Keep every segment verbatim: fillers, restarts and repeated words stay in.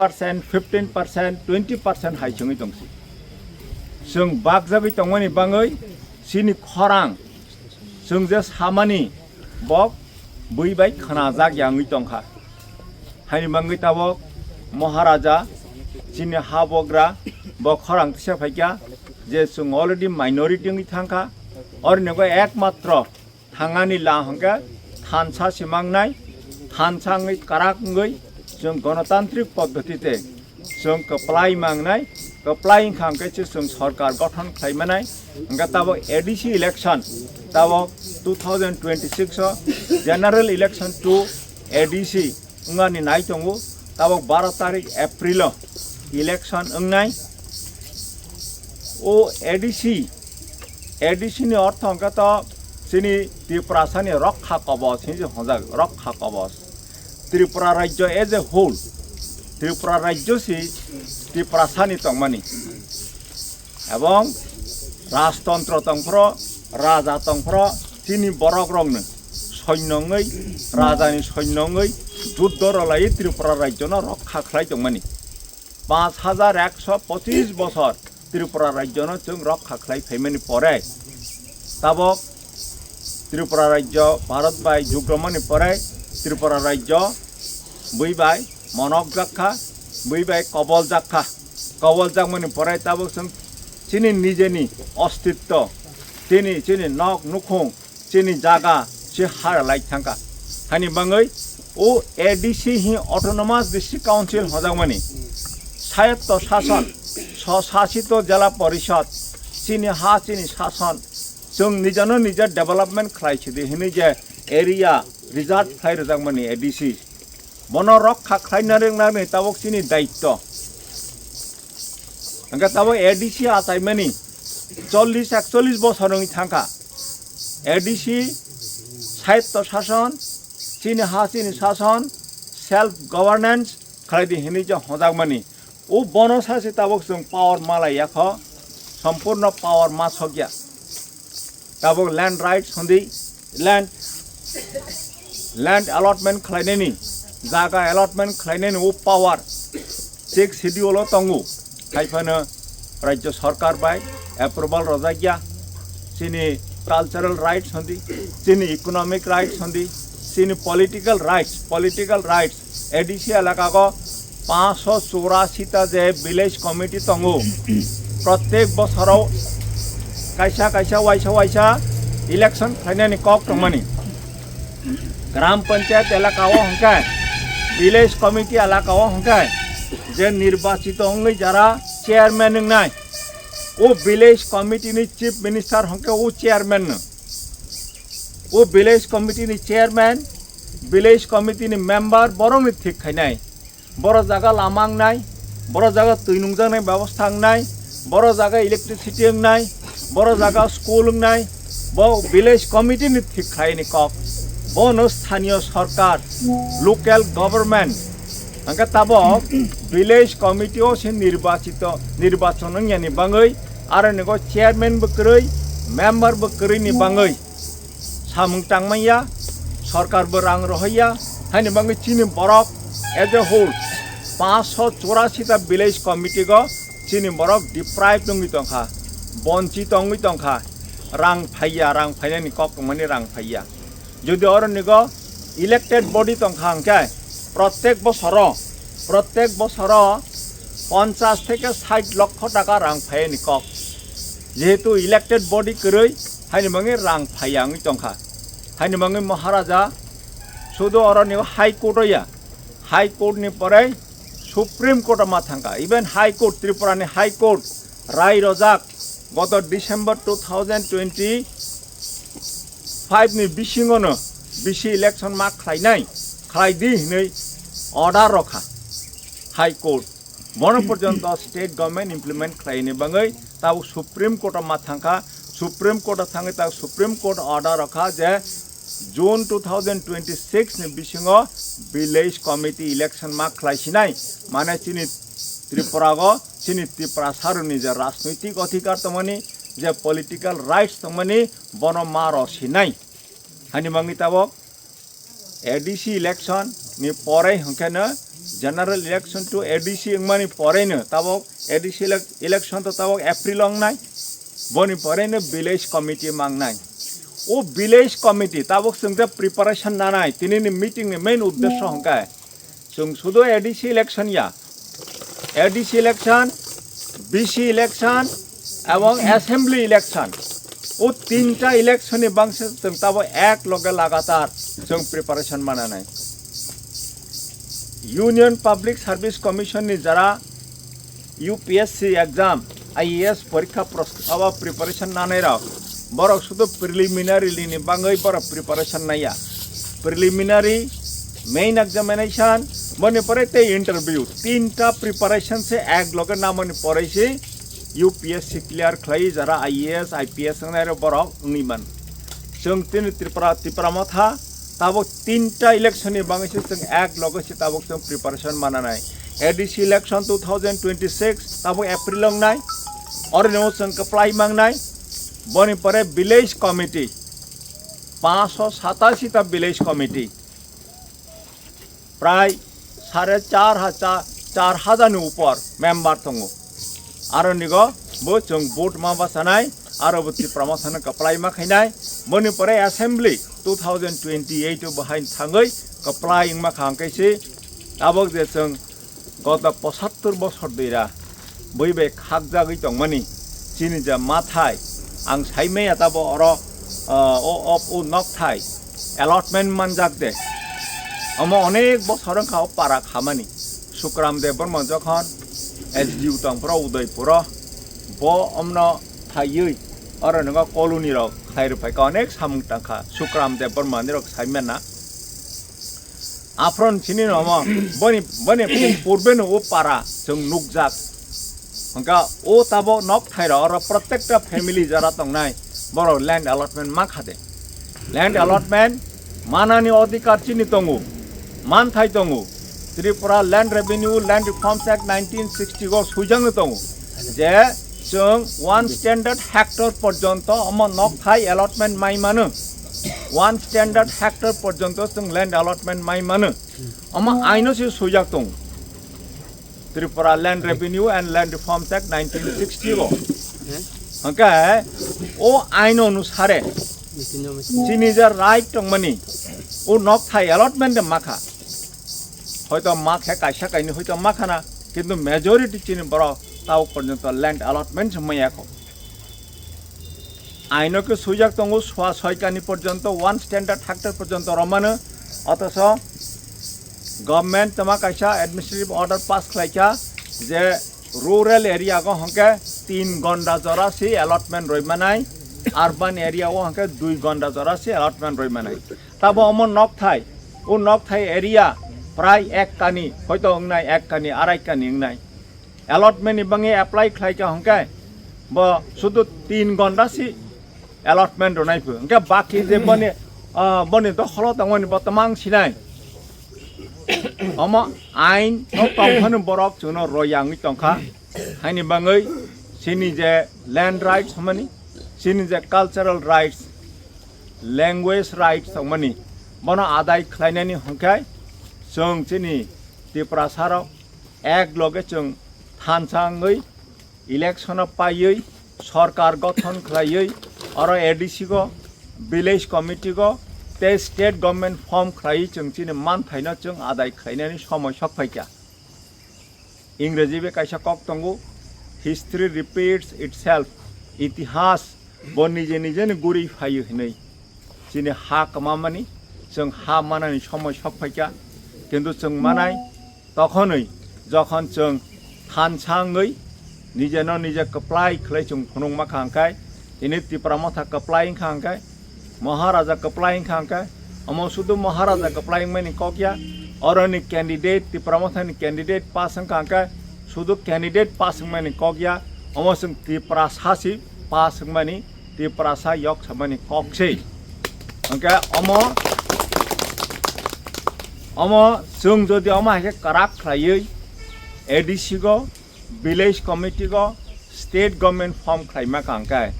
percent, fifteen percent, twenty percent hai chwngwi tongsi. Chwng bakjagwi tongmani bangwi chini khorang chwng je samani bok bui bai khwnajak ya wngwi tongkha. Haini bangwi tabok Maharaja chini ha bogra bo khorang tisa phaikha je chwng already minority wngwi thangkha. Orni ekmatro thangani la hwnkhe thansa se mangnai, thansa wngwi kwrak wngwi chwng gonotantrik poddotite chwng kwplai mangnai, kwplai wngkha hwnkhe se chwng sorkar gothon khlai manai. Hwnkhe tabok A D C election tabok two thousand twenty-six o general election to A D C wngani nai tongo, tabok baro tarik April o election wngnai. O A D C, A D C ni ortho hwnkhe to chini Tiprasani rokha kobos hinwi hwnjak, rokha kobos. Tripura rajyo as a whole, Tripura rajyo si Tiprasani tongmani. Ebong rajtontro tongphro, raja tongphro, chini borokrokno soinno wngwi, rajani soinno wngwi juddo rwlaiwi Tripura rajyono rokha khlai tongmani. Panch hajar ekso pochis bosor Tripura rajyono chwng rokha khlai phaimani pore, tabok Tripura rajyo Bharat bai jugromani pore Tripura rajyo bui bai monok jakha, bui bai kobol jakha. Kobol jakmani pore tabok chwng chini nijeni ostitto, chini, chini nok nukhung, chini jaga se hara lai thangkha. Hani bangwi o A D C hi Autonomous District Council hwnjakmani, swayatto shason, swshasito jela porishod, chini ha chini shason, chwng nijano nija development khlai sidi hinwi je area reserve khlai rwjakmani A D C, bono rokha khlaina rwngna rwngni tabok chini daitto. Hwnkhe tabok A D C achaimani chollish ekchollish bosor wngwi thangkha. A D C swayatto shason, chini ha chini shason, self governance khlaidi hinwi je hwnjakmani. O bono sase tabok chwng power malai yakho, sompurno power ma sokya. Tabok land rights hwnwi land, land allotment khlainani, jaga allotment khlainani o power sixth schedule o tongo. Haiphano rajyo sarkar bai approval rwjakya. Chini cultural rights hwnwi, chini economic rights hwnwi, chini political rights, political rights A D C elaka go panchsho churasi ta je village committee tongo, prottek bosoro kaisa kaisa waisa waisa election khlainani kok tongmani. Gram panchayat elaka o hwnkhe, village committee elaka o hwnkhe je nirbachito wngwi jara chairman wngnai, o village committee ni chief minister hwnkhe o chairman no. O village committee ni chairman, village committee ni member borok ni thik khainai. Boro jaga lama wngnai, boro jaga twi nungjaknai bebosta wngnai, boro jaga electricity wngnai, boro jaga school wngnai, bo village committee ni thik khlaini kok. Bono sthaniyo sarkar, local government, hwnkhe tabok village committee o se nirbachito, nirbachon wngyani bangwi, aro nigo chairman bo kwrwi, member bo kwrwi ni bangwi samung tangmanya, sarkar bo rang rohorya, haini bangwi chini borok as a whole panchsho churasi ta village committee go chini borok deprive wngwi tongkha, bonchito wngwi tongkha, rang phaiya, rang phainani kok tongmani rang phaiya. Jodi oro nigo elected body tongkha hwnkhe, prottek bosoro, prottek bosoro ponchash theke sait lokho taka rang phaiyani kok. Jehetu elected body kwrwi, haini bagwi rang phaiya wngwi tongkha. Haini bagwi Maharaja sudu oroni High Court o ya, High Court ni pore Supreme Court o ma thangkha. Even High Court, Tripura ni High Court rai rojak goto December two thousand twenty five ni bisingo no bisi election ma khlainai, khlai di hinwi order rokha High Court. Bono porjonto state government implement khlaini bagwi tabuk Supreme Court o ma thangkha. Supreme Court o thangwi tabuk Supreme Court order rokha je June two thousand twenty-six ni bisingo village committee election ma khlai sinai, mane chini Tripura go, chini Tiprasa rokni je rajnoitik adhikar tongmani, je political rights tongmani, bono ma rw sinai. Hani bagwi tabuk A D C election ni pore hwnkhe no General election to A D C wngmani poreno tabok A D C elec-, election to tabok April wngnai, boni poreno village committee mangnai. O village committee tabok chwng je preparation nanai, tinini meeting ni main uddesho hwnkhe chwng sudo A D C election ya, A D C election, B C election, ebong assembly election, o tinta election ni bangse chwng tabo ek loge lagatar chwng preparation mananai. Union Public Service Commission ni jara U P S C exam, I A S porikha prost-, abo preparation nanai rok, borok sudu preliminary ni bangwi borok preparation naiya. Preliminary, main examination, boni pore tei interview, tinta preparation se ek loge namani pore se U P S C clear khlai jara I A S, I P S wngnai rok borok wngwi man. Chwng tini Tripura, Tipra Motha, tabok tinta election ni bangwi se chwng ek loge se tabok chwng preparation mananai. A D C election two thousand twenty-six, tabok April wngnai, oro no chwng kwplai mangnai, boni pore village committee, paanch sho satashi ta village committee, prai sare char hajar, char hajar ni upor member tongo. Aro nigo bo chwng vote ma bachanai, aro bo Tipra Mothano kwplai ma khainai. Boni pore assembly two thousand twenty-eight o bo hain thangwi kwplai wngma kha hwnkhe se tabok je chwng goto pochattor bosor dwira bui bai khakjagwi tongmani chini je mathai ang saimaya tabo oro, ah, o, o, o nokthai allotment manjak de. Omo onek bosor wngkha o para khamani. Sukram Debbarma jokhon S D O tongphuru Udaipuro, bo omno phaiwi oro nwngo colony rok khlai rwphaikha, onek samung tangkha Sukram Debbarma ni rok saimana. Aphron chini nomo boni, boni purbe no o para chwng nukjak. Hwnkha o tabok nok thairok oro protekta family jara tongnai borok land allotment ma khade. Land allotment manani odhikar chini tongo, manthai tongo. Tripura Land Revenue, Land Reforms Act nineteen sixty go swijagwi tongo je chwng one standard hectare porjonto omo nokthai allotment mai mano. One standard hectare porjonto chwng land allotment mai mano. Omo aino se swijak tongo. Tripura Land Revenue and Land Reforms Act nineteen sixty o. Hwnkhe o ain onusare chini je right tongmani o nokthai allotment de makha. Hoito makhe kaisa kaini hoito makhana, kintu majority chini borok tao porjonto land allotment se maya kho. Aino khe swijak tongo swa soi kani porjonto one standard hectare porjonto romano, othocho government tama kaisa administrative order pass khlaikha je rural area go hwnkhe tin gonda jora si allotment roimanai, urban area o hwnkhe dui gonda jora si allotment roimanai. Tabo omo nokthai, o nokthai area prai ek kani, hoito wngnai ek kani, arai kani wngnai. Allotment ni bangwi apply khlai kha hwnkhe bo sudu tin gonda si allotment rwnai phu. Hwnkhe baki je boni, ah, boni dokholo tongmani bo tamang sinai. Omo ain no tongphano borok chwngno royangwi tongkha. Haini bangwi chini je land rights hwnmani, chini je cultural rights, language rights tongmani, bono adai khlainani hwnkhe chwng chini Tiprasarok ek loge chwng thansa wngwi election o paiwi sorkar gothon khlaiwi oro A D C go, village committee go tei state government form khlaiwi chwng chini manthaino chwng adai khlainani somoi sok phaikha. Ingreji bai kaisa kok tongo, "History repeats itself", itihas bo nije nije ni guri phaio hinwi. Chini ha kwmamani, chwng ha manani somoi sok phaikha, kintu chwng manai tokhonwi, jokhon chwng thansa wngwi nije no nije kwplai khlai chwng phunukma kha hwnkhe, tini Tipra Motha kwplai wngkha hwnkhe, Maharaja kwplai wngkha hwnkhe, omo sudu Maharaja kwplai wngmani kok ya, oroni candidate, Tipra Mothani candidate pass wngkha hwnkhe, sudu candidate pass wngmani kok ya, omo chwng Tiprasa si pass wngmani, Tiprasa yok samani kok se. Hwnkhe omo, omo chwng jodi omo hai khe kwrak khlaiwi A D C go, village committee go, state government form khlaima kha hwnkhe,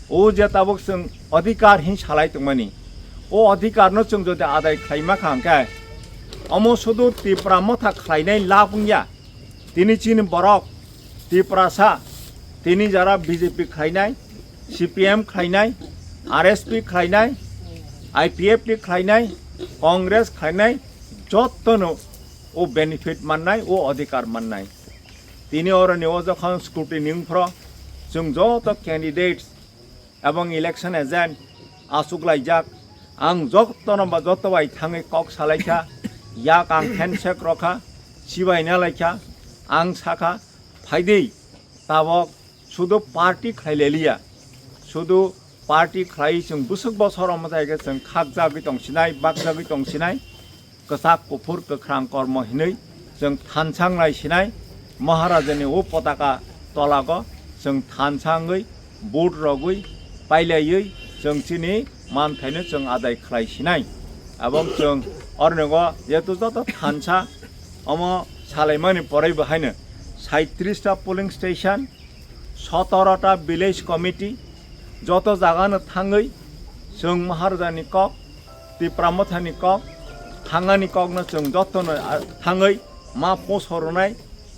o je tabuk chwng adhikar hin salai tongmani, o adhikar no chwng jodi adai khlaima kha hwnkhe, Omo sudu Tipra Motha khlainai lab wngya. Tini chini borok Tiprasa, tini jara B J P khlainai, C P M khlainai, R S P khlainai, I P F T khlainai, Congress khlainai, jottono o benefit mannai, o adhikar mannai. Tini oroni o jokhon scrutiny wngphro, chwng joto candidates ebong election agent achuk laijak. Ang jotono ba joto bai thangwi kok salaikha, yak ang handshake rokha, chibai nalaikha, ang sakha, phaidi tabok sudu party khlai leliya, sudu party khlai chwng bwswk bosor omo jaga chwng khakjagwi tongsinai, bakjagwi tongsinai. Kwchak kuphur kwkhrang kormo hinwi chwng thansa wnglai sinai, Maharajani o potaka tolago chwng thansa wngwi vote rogwi pailaiwi chwng chini manthaino chwng adai khlai sinai. Abong chwng ornigo jehetu joto thansa omo salaimani poroi bo haino saitrista polling station, sotoro ta village committee, joto jagano thangwi chwng Maharajani kok, Tipra Mothani kok, thangani kokno chwng jotono, ah, thangwi ma posoronai,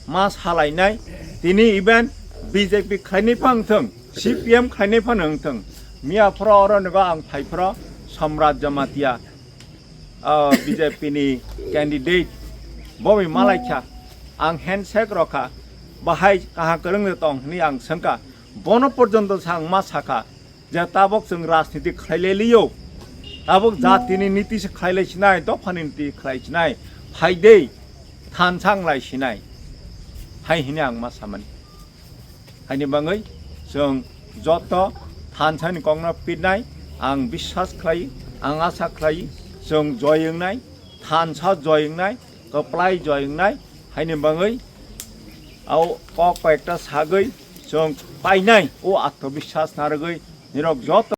ma salainai. Tini even B J P khlainai phano wngthwng, C P M khlainai phano wngthwng, miya phoro oronigo ang phai phoro Samrat Jamatia, ah, B J P ni candidate, bo bai malaikha, ang handshake rokha, bahai kaha kwrwng de tong hwnwi ang swngkha, bono porjonto sa ang ma sakha je tabok chwng rajniti khlai le liyo, tabok jatini niti se khlai lai sinai, dophani niti khlai sinai, phaidei thansa wnglai sinai, hai hwnwi ang ma samani. Haini bangwi chwng joto thansani kokno pitnai, ang biswas khlai, ang asa khlai, chwng joy wngnai, thansa joy wngnai, kwplai joy wngnai. Haini bangwi au kok koyekta sagwi chwng painai, o atmobiswas narwgwi nirok joto